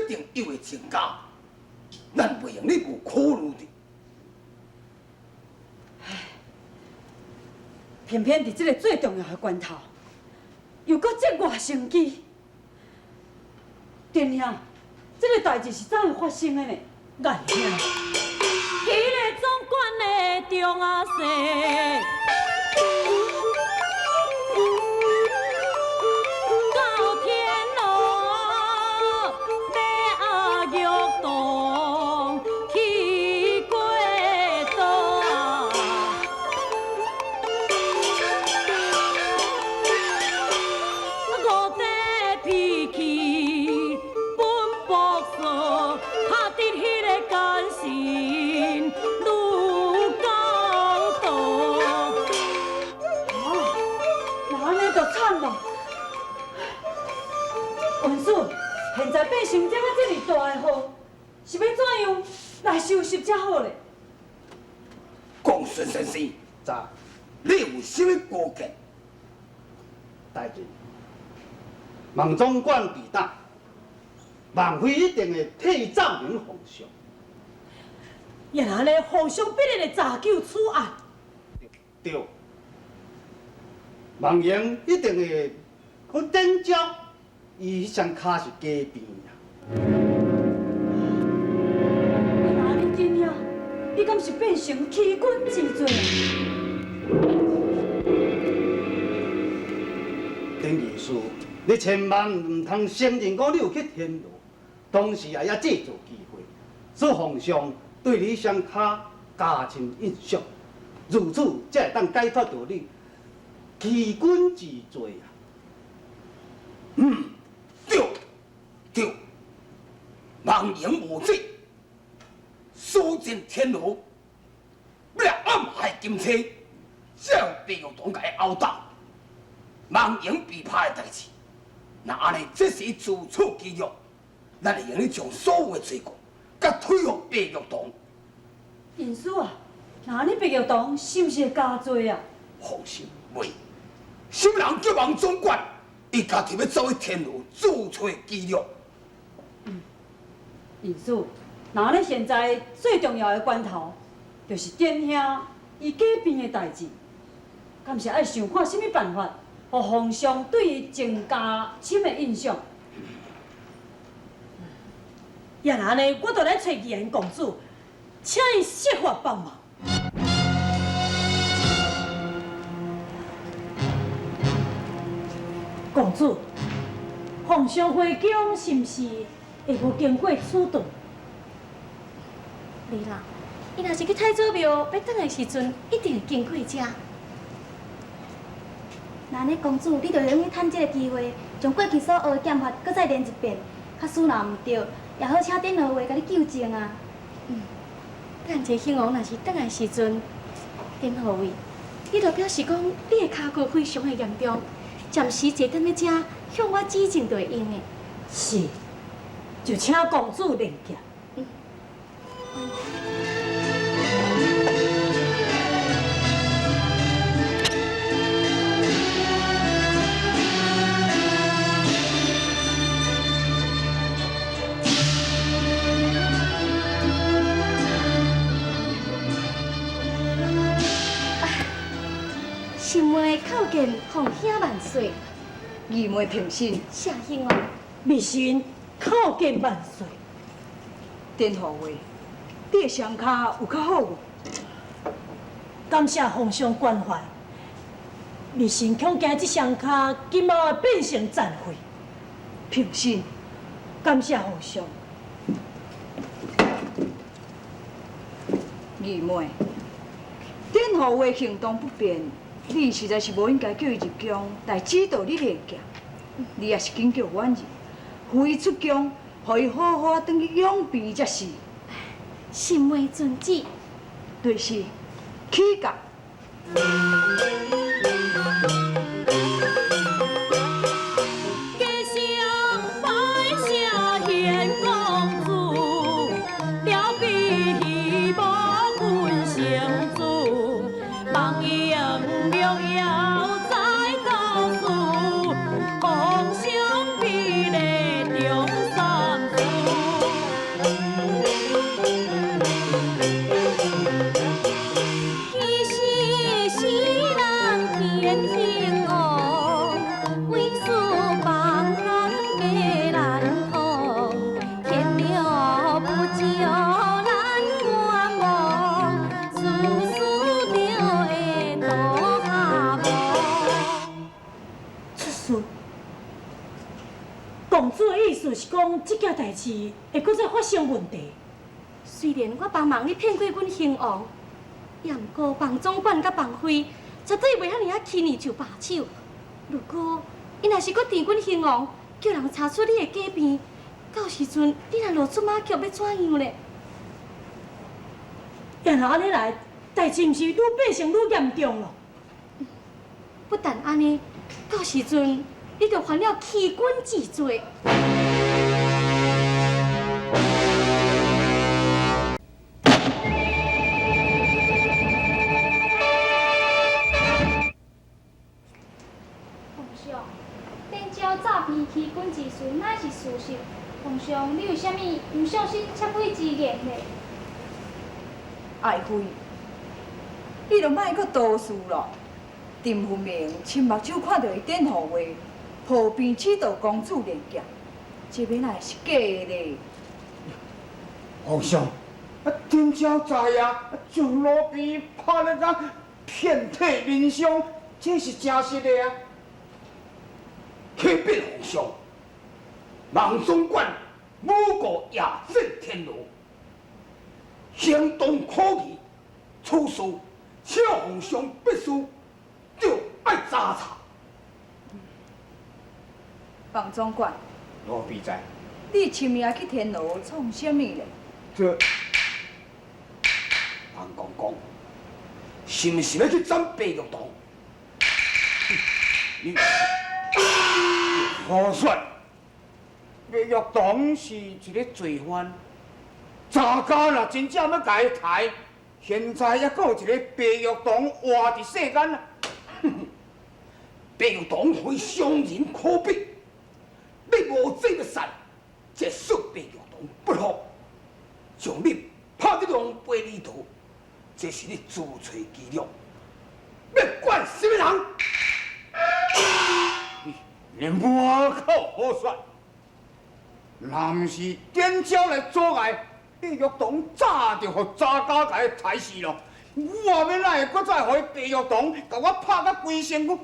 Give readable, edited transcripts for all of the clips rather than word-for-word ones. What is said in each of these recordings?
一定又會增加，咱袂用你無考慮的。偏偏佇這个最重要的關頭，又閣節外生枝。殿下，這个代誌是怎會發生的呢？眼兄，彼个總管的中阿世。到天羅，要阿玉堂去過島啊。五塊脾氣本朴素，拍得彼个奸臣愈高度。啊，那按呢就慘咯。文書，現在變成這個這麼大的禍，是欲怎樣來收拾才好咧？公孫先生，咋？你有啥物高見？大人，孟總管被打，孟妃一定會替伊奏明皇上。也若按呢，皇上必然會查究此案。對，孟瑩一定會去點交，伊彼雙跤是假病啊。若按呢真啊，你敢是變成欺君之罪啊？丁義士，你千萬毋通承認講你有去天羅，當時也要製造機會，使皇上對你雙跤加深印象，如此才會當解脫著你欺君之罪啊！嗯，對，對，孟瑩無罪，輸進天羅，欲來暗害金釵，才予白玉堂共伊毆打。孟瑩被拍的代誌，若按呢，這是伊自取其辱，咱會用得將所有的罪過，共推予白玉堂。尹師啊，若按呢白玉堂是毋是會加罪啊？放心，袂。啥物人叫孟總管，伊家己欲走去天羅自取其辱。尹師，若按呢現在最重要的關頭，就是殿下伊假病的代誌，敢是愛想看啥物辦法，予皇上對伊增加深的印象。也若按呢，我就來揣義賢公主，請伊設法幫忙。公主，皇上回宮是毋是會無經過此頓？袂啦，伊若是去太祖廟，欲轉來時陣，一定會經過遮。那按呢，公主，你就會用去趁這个機會，將過去所學的劍法閣再練一遍。假使若毋對，也好請典護衛共你糾正啊。嗯，等下興王若是轉來時陣，典護衛，你就表示講你的跤骨非常的嚴重，暫時坐踮咧遮向我指正就會用的。是，就請公主練劍。嗯。臣妹叩見皇兄萬歲，二妹平身。謝興王，微臣叩見萬歲。典護衛，你的雙跤有較好無？感謝皇上關懷，微臣恐驚這雙跤今後會變成殘廢。平身。感謝皇上。二妹，典護衛行動不便，你實在是無應該叫伊入宮來指導你練劍。你也是緊叫婉兒，扶伊出宮，予伊好好仔轉去養病才是。臣妹遵旨。就是，起駕。家聲拜謝賢公主，了比無分生死，望伊英勇猶在高處，皇上美麗中三思。代誌會閣再發生問題。雖然我幫忙你騙過阮興王，也毋過房總管佮房妃絕對袂遐爾仔輕易就罷手。如果𪜶若是閣甜阮興王，叫人查出你的假病，到時陣你若露出馬腳，欲怎樣咧？也若按呢來，代誌毋是愈變成愈嚴重囉？不但按呢，到時陣你就犯了欺君之罪。皇上，展昭诈骗欺君之事乃是事實。皇上，你為啥物毋相信妾妃之言呢？愛妃，你就莫閣多事咯。陳分明親目睭看著伊典護話，破病指導公主練劍，這欲哪會是假的咧？皇上，啊，展昭在啊，將路邊拍得甲遍體鱗傷，這是真實的啊！啟稟皇上，孟總管武告夜戰天羅，行動可疑，此事請皇上必須著愛查查。房總管，奴婢在。你親命去天羅創啥物咧？這彭公公，是毋是欲去斬白玉堂？你胡說！白玉堂是一个罪犯，查家若真正欲共伊刣，現在猶閣有一个白玉堂活佇世間啊！白玉堂非常人可比，你無這個殺，這算白玉堂不好，將你拍得狼狽離逃，這是你自揣其辱，欲怪啥物人？你滿口胡說！若毋是展昭來阻礙，白玉堂早就予查家共伊刣死咯。我欲哪會閣再予伊白玉堂共我拍甲規身軀？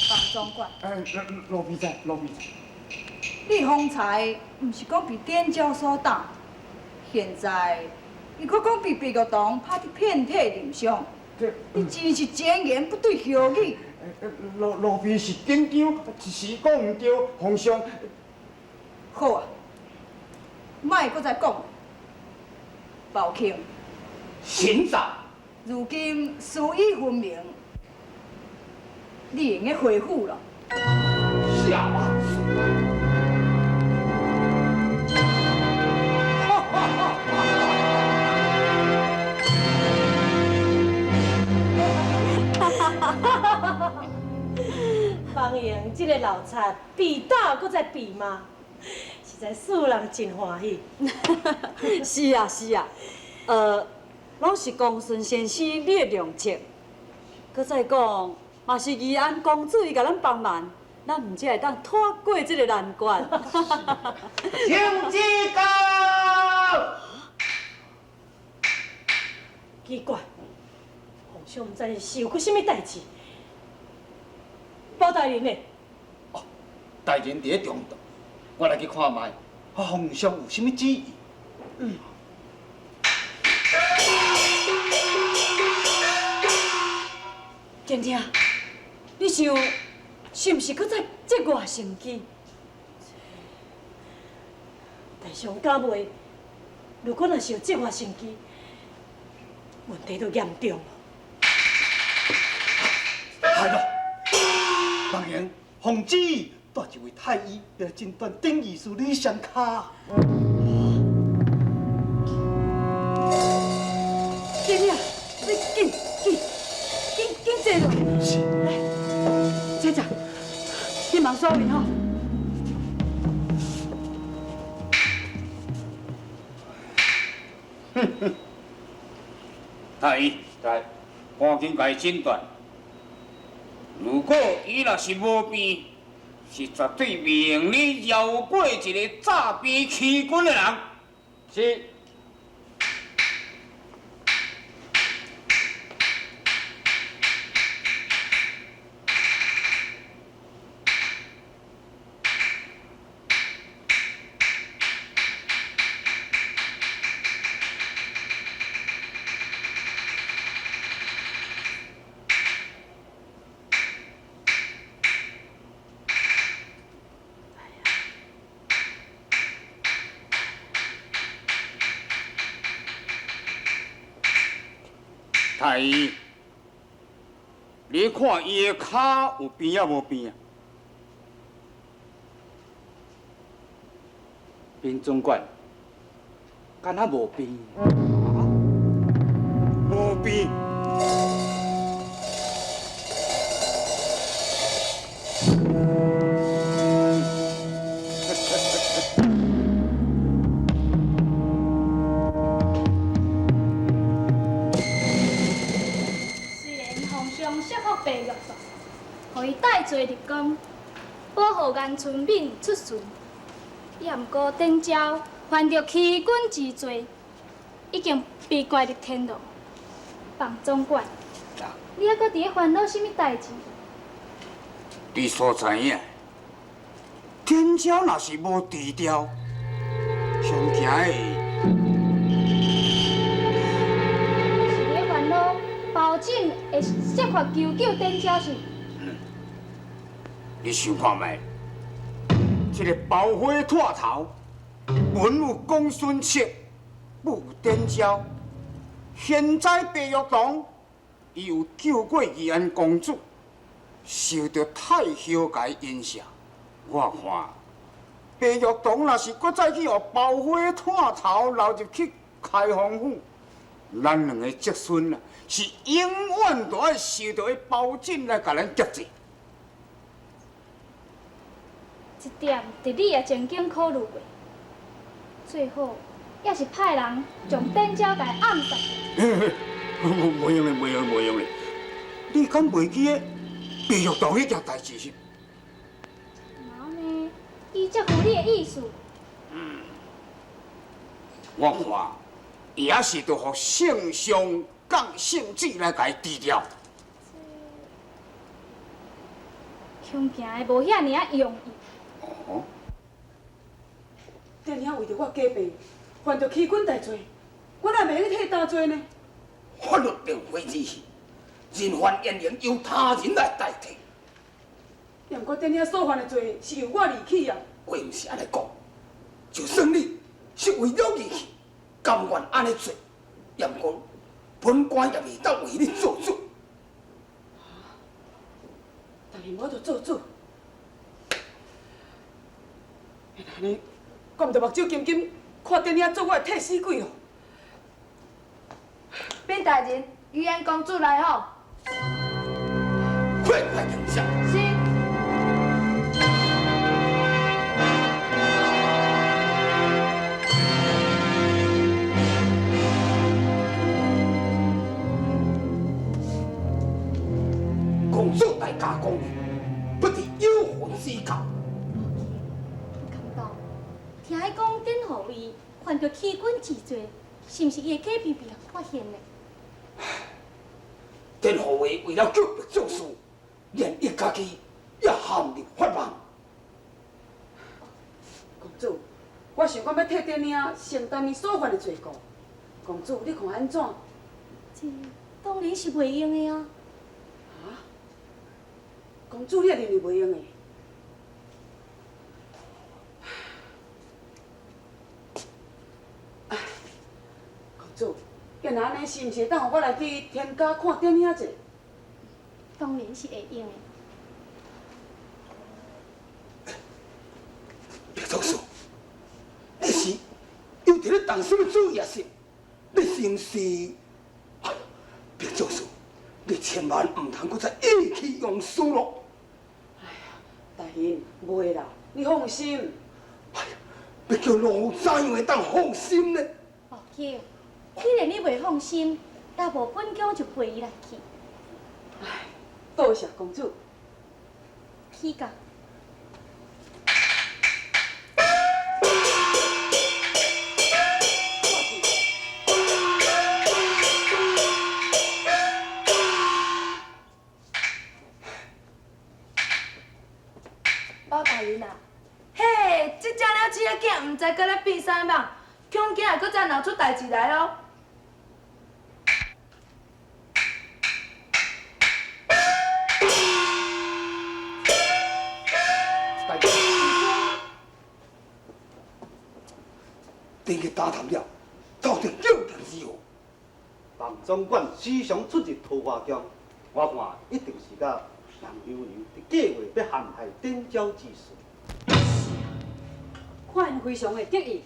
房總管，哎，奴婢在，奴婢在。你方才毋是講被展昭所打，現在伊閣講被白玉堂拍得遍體鱗傷，你真是前言不對後語。奴婢是緊張，一時講毋對，皇上。好啊，莫閣再講。寶慶，臣在。如今事已分明，你會用得回府囉。下萬歲。方盈這个老贼，被打閣再被罵，實在使人真歡喜。是啊是啊，攏是公孫先生你的良策。閣再講，嘛是義安公主伊共咱幫忙，咱毋才會當脫過這個難關。請指教。奇怪，皇上毋知是有過啥物代誌。包大人呢？哦，大人佇咧中途，我來去看覓，皇上有啥物旨意？嗯。婷婷，你想是毋是閣再節外生枝？大上敢袂？如果若是有節外生枝，問題就嚴重咯。係咯，方盈，奉旨帶一位太醫來診斷典醫師李雙跤。婷婷，你緊緊緊緊坐落。是。來，姐姐，你忙刷面吼。太醫，來，趕緊共伊診斷。如果伊若是無病，是絕對袂用你饒過一个詐騙欺君的人。是。太醫，你看伊的跤有變抑無變啊？稟總管，敢若無變。無變。雖然皇上說服白玉堂，予伊帶罪入宮，保護顏春敏出巡，也毋過展昭犯著欺君之罪，已經被關入天牢。房總管，你猶閣佇咧煩惱啥物代誌？你所知影，展昭若是無治療，恐驚會。是佇咧煩惱包拯會設法求救展昭是？你想看覓？這个包火脫頭，文有公孫策，武有展昭。現在白玉堂，伊有救過義安公主，受著太后共伊恩赦。我看白玉堂若是閣再去予包火脫頭留入去開封府，咱兩个侄孫啊，是永遠都愛受著彼包拯來共咱夾制。這點佇你也曾經考慮過，最好也是派人將展昭共暗殺。無用的，無用的，無用的！你敢袂記得白玉堂彼件代誌是？哪呢？伊這符你的意思。我看伊也是著予聖上降聖旨來共伊治療。恐驚的無遐爾仔容易。哦。展兄為著我假病，犯著欺君大罪，我哪袂用替伊擔罪呢？法律並非兒戲，人犯言行由他人來代替。也毋過展兄所犯的罪是由我而起啊。話毋是按呢講，就算你是為了義氣，甘願按呢做，也毋過本官也袂當為你做主。但是我著做主。按呢，我毋著目睭金金看展兄做我的替死鬼囉。稟大人，義安公主來吼。快快停下。是。公主大駕光臨，不知有何指教。感動，聽伊講，展護衛犯著欺君之罪，是毋是伊的假病被人發現呢？展護衛為了救白做事，連伊家己也陷入法網。公主，我想講欲替展兄承擔伊所犯的罪過。公主，你看按怎？這當然是袂用的啊！啊？公主，你也認為袂用的？公主，若按呢，是毋是會當予我來去天家看展兄者？當然是會用的。白總事，你是又佇咧動什麼主意啊？是？你是毋是？白總事，你千萬毋通閣再意氣用事囉。哎呀，大人，袂啦，你放心。哎呀，欲叫老怎樣會當放心呢？無緊，既然你袂放心，也無本宮就陪伊來去。哎，多謝公主。起價。包大人啊，嘿，這正了鼠仔囝，毋知閣咧變啥物，恐驚會閣再鬧出代誌來哦。等去打探了，到底究竟如何？王总管时常出入桃花宫，我看一定是佮杨娘娘伫计划欲陷害展昭之事。看𪜶非常的得意，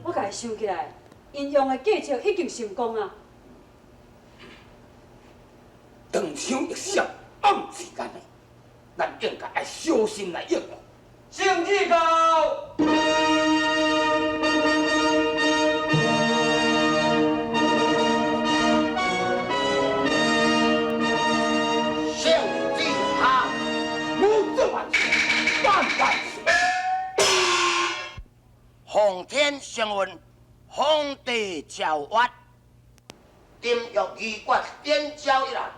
我共伊想起来，𪜶用的计策已经成功啊！长枪易闪，暗时间哦，咱应该爱小心来应付。圣旨到。圣旨下，五祖万岁，万万岁！奉天承运，皇帝诏曰：丁玉仪决点交一案，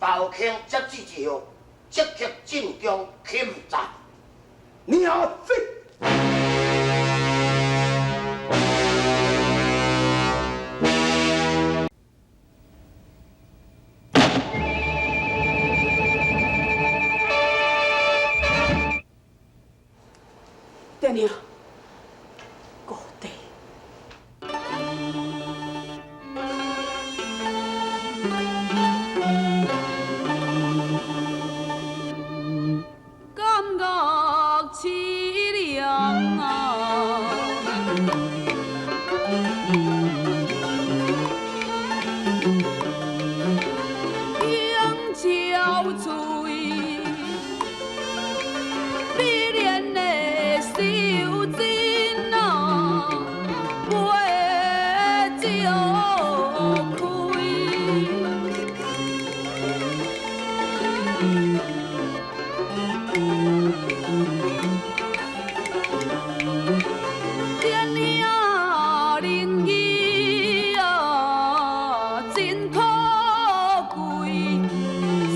包卿接旨之后，即刻进宫钦查。鸟飞。殿下，五弟。感觉凄凉啊！香憔悴，美莲的袖珍啊，袂招开。天兄仁义啊，真可贵，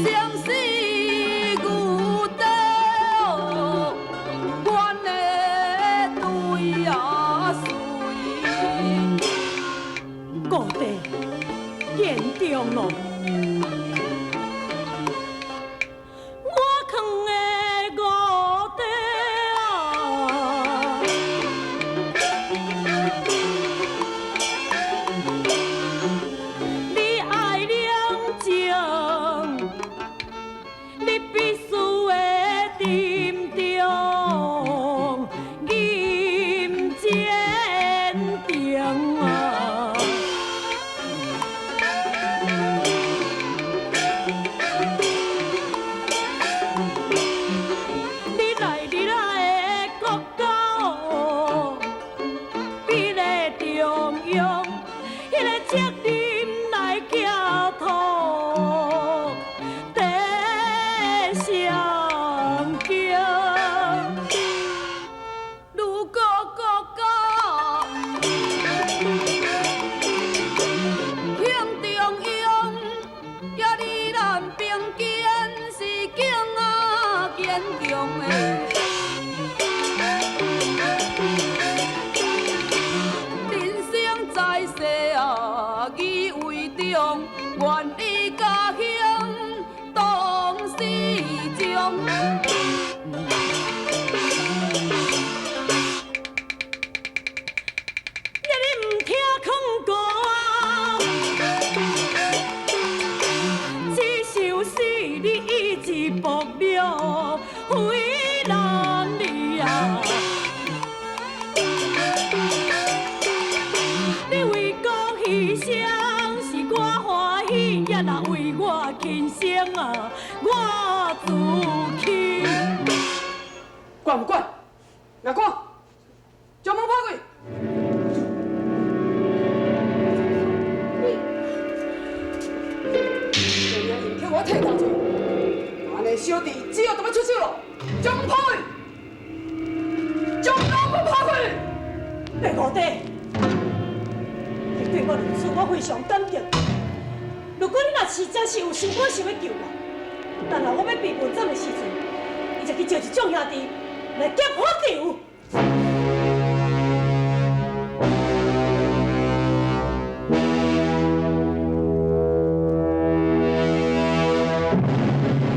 生死牛底哦，阮的对啊随。五弟，言重咯。我藏的五弟啊，你爱冷静，你必须的沉重，忍坚定啊。你来你来的国家哦，比咧中央，彼个责任来寄托在上肩。如果国家向中央，也你咱并肩是坚啊坚强的。人生在世啊，义为重，愿意家乡当始终。你毋听劝告啊，只想死你意志薄弱，为难你啊！你为国牺牲是我欢喜，也若为我轻生啊，我自弃。管不管？来管，将门拍开。你叫我替大罪，按呢小弟只有得欲出手咯，将门拍开，将老母拍开。白五弟，你对我如此，我非常感激。如果你若实在是有心肝想欲救我，等下我欲被问斩的时阵，你就去召一众兄弟来劫火场。